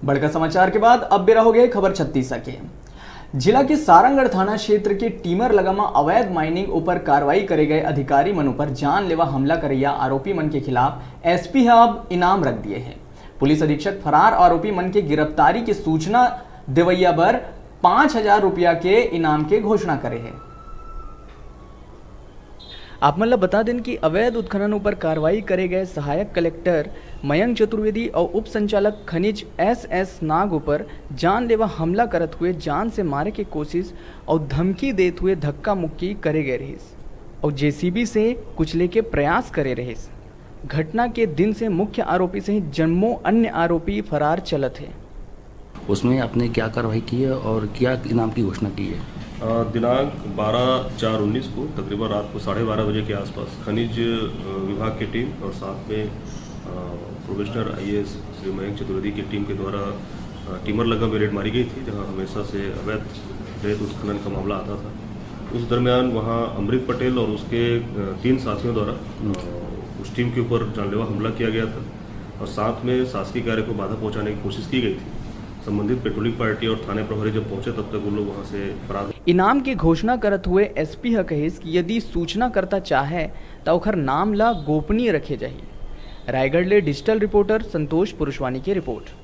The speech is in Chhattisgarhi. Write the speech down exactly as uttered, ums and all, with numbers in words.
बड़का समाचार के बाद अब बेरा हो गए खबर छत्तीसा के। जिला के सारंगढ़ थाना क्षेत्र के टीमर लगा म अवैध माइनिंग ऊपर कार्रवाई करे गए अधिकारी मन ऊपर जानलेवा हमला करैया आरोपी मन के खिलाफ एसपी ह अब इनाम रख दिए हे। पुलिस अधीक्षक फरार आरोपी मन के गिरफ्तारी के सूचना देवैया बर पाँच हजार रुपया के इनाम के घोषणा करे हे। आप मन ल बता देन कि अवैध उत्खनन ऊपर कार्रवाई करे गए सहायक कलेक्टर मयंक चतुर्वेदी अउ उप संचालक खनिज एस एस नाग ऊपर जानलेवा हमला करत हुए जान से मारे के कोशिश अउ धमकी देत हुए धक्का मुक्की करे गए रहिस अउ जेसीबी से कुचले के प्रयास करे रहिस। घटना के दिन से मुख्य आरोपी सहित जम्मो अन्य आरोपी फरार चलत हे। उसमें आपने क्या कार्रवाई की है और क्या इनाम की घोषणा की है? अ, दिनांक बारह चार उन्नीस को तकरीबन रात को साढ़े बारह बजे के आसपास खनिज, अ, विभाग की टीम और साथ में, अ, प्रोबेशनर आईएएस श्री मयंक चतुर्वेदी की टीम के द्वारा, अ, टीमर लगा में रेड मारी गई थी, जहां हमेशा से अवैध रेत उत्खनन का मामला आता था। उस दरमियान वहां अमृत पटेल और उसके, अ, तीन साथियों द्वारा, अ, उस टीम के ऊपर जानलेवा हमला किया गया था और साथ में शासकीय कार्य को बाधा पहुंचाने की कोशिश की गई थी। संबंधित पेट्रोलिंग पार्टी और थाने प्रभारी जब पहुंचे, तब तक वो लोग वहां से फरार। इनाम के घोषणा करत हुए एसपी ह कहिस कि यदि सूचनाकर्ता चाहे, त ओखर नाम ला गोपनीय रखे जाही। रायगढ़ ले डिजिटल रिपोर्टर संतोष पुरुषवानी की रिपोर्ट।